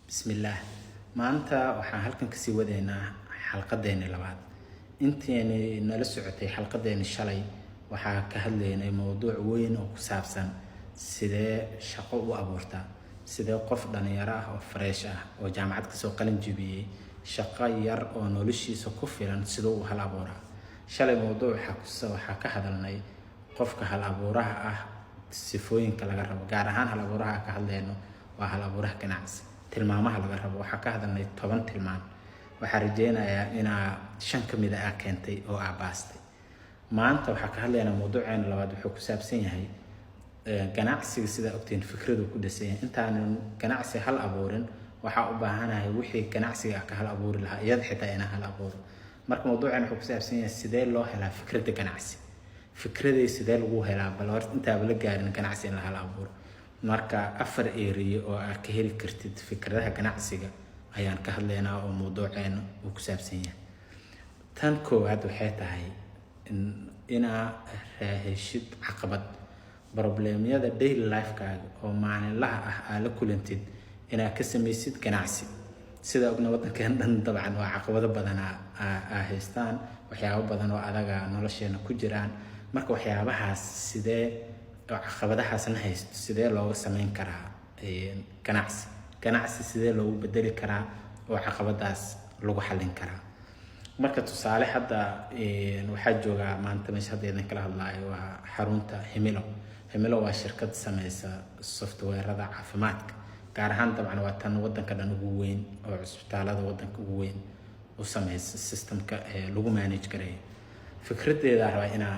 Bismillaah. Maanta waxaan halkan kasii wadaynaa xalqadeeni labaad. Intayni nala socotay xalqadeeni shalay, waxaa ka hadlaynay mowduuc weyn oo ku saabsan sidee shaqo u abuurtaa, sidee qof dhalinyaro ah oo fresh ah oo jaamacad kasoo qalin jebiyey shaqo yar oo noloshiisa ku filan siduu u hal abuuraa. Shalay mowduuc waxaa ka hadalnay qofka hal abuuraha ah sifooyinka laga rabo, gaar ahaan hal abuuraha ka hadlayno waa hal abuuraha ganacsi, tilmaamaha laga rabo. Waxaa ka hadalnay 10 tilmaan. Waxaa rajeynayaa inaa shan ka mid a keentay oo aa baastay. Maanta waxaa ka hadlaynaa mowduuceena labaad. Wuxuu ku saabsan yahay ganacsiga. Sidaa ogtiin, fikradu ku dhisan yahay. Intaanan ganacsi hal abuurin, waxaa u baahanahay wixii ganacsiga ah ka hal abuuri lahaa, iyada xitaa inaan hal abuuro. Marka mowduuceen wuxuu ku saabsan yahay sidee loo helaa fikradda ganacsi, fikraday sidee lagu helaa. Bal horta intaaba la gaarin ganacsi in la hal abuuro, marka afar area oo aad ka heli kartid fikradaha ganacsiga ayaan ka hadlaynaa oo mowduuceena uu ku saabsan yahay. Tan koowaad waxay tahay inaa heshid caqabad, problemyada daily lifekaaga oo maalinlaha ah aa la kulantid inaad ka samaysid ganacsi. Sida ogna, waddankeen dhan dabcan waa caqabado badan aa haystaan, waxyaabo badan oo adaga nolosheena ku jiraan. Marka waxyaabahaas sidee oo caqabadahaasna haysto sidee looga sameyn karaa ganacsi? Ganacsi sidee loogu bedeli karaa oo caqabadaas lagu xallin karaa? Marka tusaale, hadda waxaa joogaa maanta meesha hadda idin kala hadlaayo waa xarunta Himilo. Himilo waa shirkad sameysa softwareada caafimaadka, gaar ahaan dabcan waa tan wadanka dhan ugu weyn oo cusbitaalada wadanka ugu weyn u sameysa systemka lagu manage gareeyo. Fikraddeeda rabaa inaa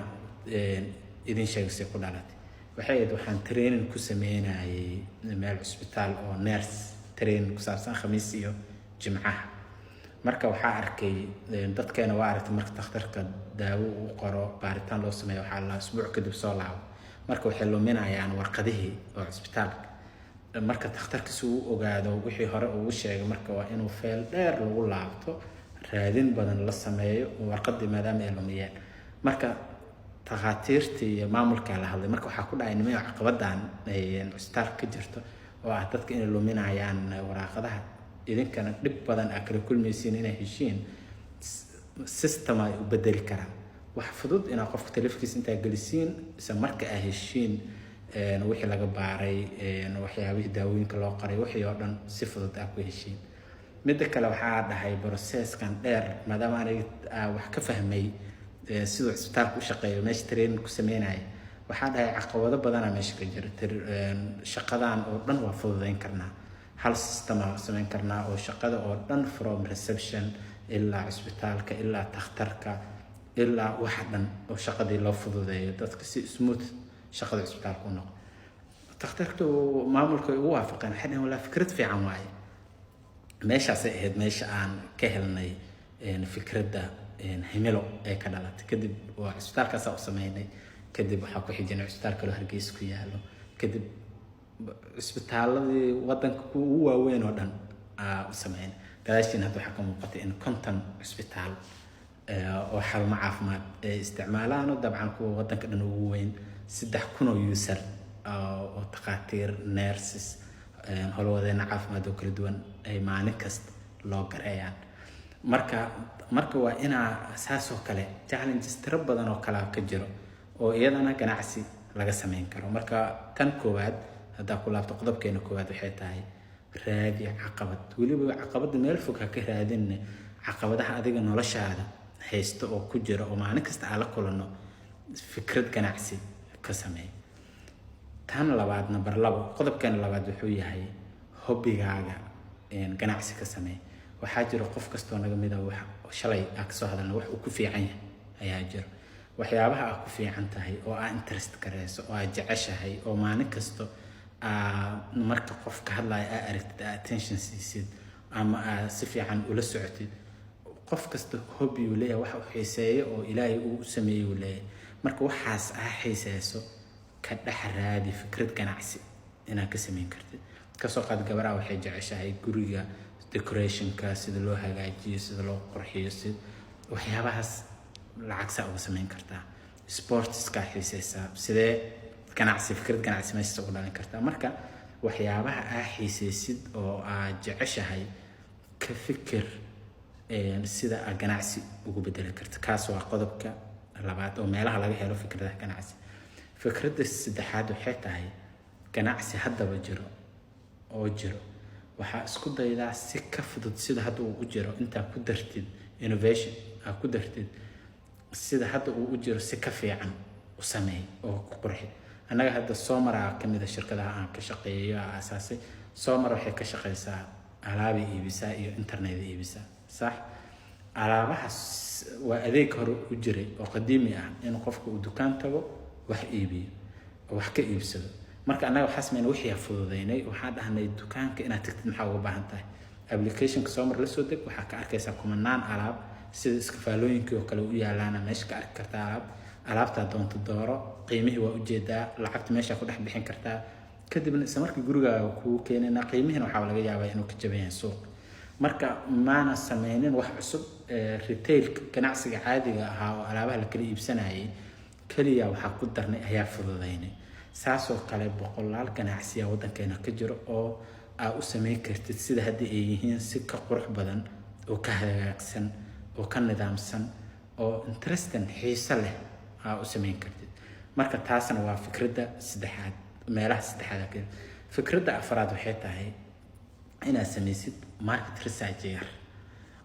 idin sheego say ku dhalatay. Waxay ahayd, waxaan training ku sameynayay meel cusbitaal oo nurse training ku saabsan, Khamiis iyo Jimcaha. Marka waxaa arkay dadkeena, waa aragtay, marka takhtarka daawo uu qoro, baaritaan loo sameeyo, waxaa la isbuuc kadib soo laabo. Marka waxay luminayaan warqadihii oo cusbitaalka. Marka takhtarka si uu ogaado wixii hore uu sheegay, marka waa inuu file dheer lagu laabto, raadin badan la sameeyo warqadii, maadaama ay lumiyeen. Marka takhaatiirtii iyo maamulkaa la hadlay. Marka waxaa ku dhacay, nimayo, caqabadan cusbitaalka ka jirto oo ah dadka inay luminayaan waraaqadaha, idinkana dhib badan aa kala kulmaysiin inay heshiin system ay u bedeli karaan. Wax fudud inaa qofka taleefkiisa intaa gelisiin, isla marka aa heshiin wixii laga baaray, waxyaabihii daawooyinka loo qoray, wixii oo dhan si fudud aa ku heshiin. Midda kale, waxaa dhahay processkan dheer, maadaama aniga wax ka fahmay siduu cisbitaalka u shaqeeyo, meesha training ku sameynaya, waxaa dhahay caqabado badanaa meesha ka jira. Shaqadan oo dhan waa fududeyn karnaa, hal system aa sameyn karnaa oo shaqada oo dhan, from reception ilaa cisbitaalka ilaa takhtarka ilaa waxa dhan, oo shaqadii loo fududeeyo dadka si smooth shaqada cisbitaalka u noqo. Takhtarka, maamulka ay ugu waafaqeen. Waxay dhaheen, "Walaa, fikrad fiican waaye." Meeshaasay ahayd meesha aan ka helnay fikradda Himilo ee ka dhalatay. Kadib waa cisbitaalkaasaa u sameynay. Kadib waxaa ku xijinay cisbitaal kaloo Hargeysa ku yaalo. Kadib cisbitaaladii wadanka kuwa ugu waaweyn oo dhan aa u sameynay. Gadaashiin hadda waxaa ka muuqatay in 50 cisbitaal oo xarumo caafimaad ay isticmaalaano, dabcan kuwa wadanka dhan ugu weyn, 3000 oo user oo takhaatiir, nurses, howlwadeena caafimaad oo kala duwan ay maalin kasta loo gareeyaan. Marka waa inaa saasoo kale challenges tiro badan oo kalaa ka jiro oo iyadana ganacsi laga sameyn karo. Marka tan koowaad, haddaa ku laabto qodobkeena koowaad, waxay tahay raadi caqabad. Weliba caqabadda meel fog ha ka raadinne, caqabadaha adiga noloshaada haysto oo ku jira oo maalin kasta aan la kulanno, fikrad ganacsi ka sameey. Tan labaad, number 2, qodobkeena labaad wuxuu yahay hobbigaaga ganacsi ka sameey. Waxaa jira qof kastoo naga mida, wax shalay aa kasoo hadalna, wax uu ku fiican yahay ayaa jiro. Waxyaabaha aa ku fiican tahay oo aa interest gareyso oo aa jeceshahay oo maalin kasto aa marka qof ka hadlaya aa aragtid, aa attention siisid ama aa si fiican ula socotid. Qof kasta hobby uu leeyahay, wax uu xiiseeyo oo Ilaahay uu u sameeyey uu leeyahay. Marka waxaas aa xiiseyso ka dhex raadi fikrad ganacsi inaad ka sameyn kartid. Kasoo qaad, gabaraha waxay jeceshahay guriga decorationka, sida loo hagaajiyo, sida loo qurxiyo, si waxyaabahaas lacag saa uga sameyn kartaa. Sportskaa xiiseysaa, sidee ganacsi, fikrad ganacsi meeshaas uga dhalin kartaa? Marka Waxyaabaha aa xiiseysid oo aad jeceshahay, ka fikir sida aad ganacsi ugu bedeli karto. Kaas waa qodobka labaad oo meelaha laga helo fikradaha ganacsi. Fikradda saddexaad waxay tahay ganacsi haddaba jiro oo jiro, waxaa isku daydaa si ka fudud sida hadda uu u jiro intaa ku dartid innovation aa ku dartid, sida hadda uu u jiro si ka fiican u sameey oo ku qurxi. Annaga hadda Somara ka mid a shirkadaha aan ka shaqeeyo aa aasaasay. Somar waxay ka shaqeysaa alaabay iibisaa iyo internet iibisaa, sax? Alaabaha waa adeeg hore u jiray oo qadiimi ah, in qofka uu dukaan tago, wax iibiyo oo wax ka iibsado. Marka annaga waxaa sameynay, wixii fududeynay. Waxaan dhahnay, dukaanka inaad tagtid maxaa uga baahan tahay? Applicationka Somar la soo deg, waxaa ka arkaysaa kumanaan alaab, sida iskafaalooyinkii oo kale u yaalaana meesha ka arki kartaa alaab. Alaabtaa doonto dooro, qiimihii waa ujeedaa, lacagta meeshaa ku dhex bixin kartaa, kadibna isla markii gurigaaga kuu keenayna. Qiimihiina waxaa laga yaabaa inuu ka jaban yahay suuq. Marka maana sameynin wax cusub, retailka, ganacsiga caadiga ahaa oo alaabaha la kala iibsanayay keliya waxaa ku darnay ayaa fududeynay. Saasoo kale boqolaal ganacsiya waddankeena ka jiro oo aa u sameyn kartid sida haddii ay yihiin si ka qurux badan oo ka hagaagsan oo ka nidaamsan oo interesting, xiiso leh aa u sameyn kartid. Marka taasna waa fikradda saddexaad, meelaha saddexaad. Fikradda afraad waxay tahay inaad samaysid market research yar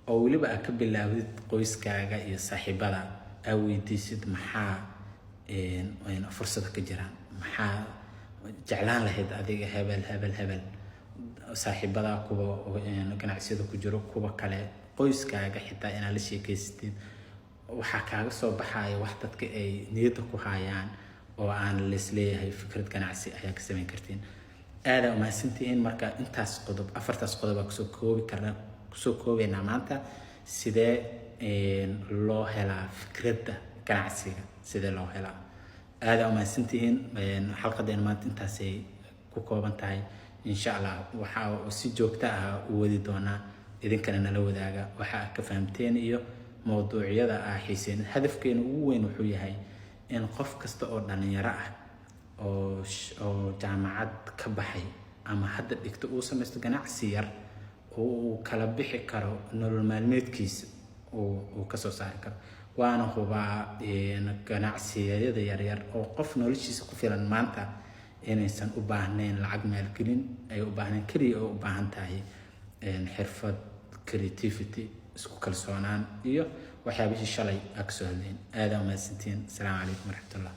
oo weliba aad ka bilaawdid qoyskaaga iyo saaxiibada, aad weydiisid maxaa fursada ka jiraan, maxaa jeclaan lahayd adiga, hebel, hebel, hebel, saaxiibada, kuwa ganacsiyada ku jiro, kuwa kale, qoyskaaga xitaa inaad la sheekeysatid. Waxaa kaaga soo baxaya wax dadka ay niyadda ku hayaan oo aan laisleeyahay fikrad ganacsi ayaa ka samayn kartiin. Aadaa umahadsantihiin. Marka intaas qodob, afartaas qodob aa kusoo koobi karna, kusoo koobaynaa maanta. Sidee loo helaa fikradda ganacsiga? Sidee loo helaa? Aadaa umahadsantihiin. Xalqadeena maanta intaasay ku kooban tahay. Insha Allah waxaa si joogto ah u wadi doonaa, idinkana nala wadaaga waxa aad ka fahamteen iyo mowduucyada aa xiiseen. Hadafkeena ugu weyn wuxuu yahay in qof kasta oo dhalinyaro ah oo jaamacad ka baxay ama hadda dhigto uu samaysto ganacsi yar oo uu kala bixi karo nolol maalmeedkiisa, uu kasoo saari karo. Waana hubaa ganacsiyada yaryar oo qof noloshiisa ku filan maanta inaysan u baahnayn lacag maalgelin, ay u baahnayn keliya oo u baahan tahay xirfad, creativity, isku kalsoonaan iyo waxyaabihii shalay aa kasoo hadlayn. Aadaa umahadsantihiin. Asalaamu calaykum waraxmatullah.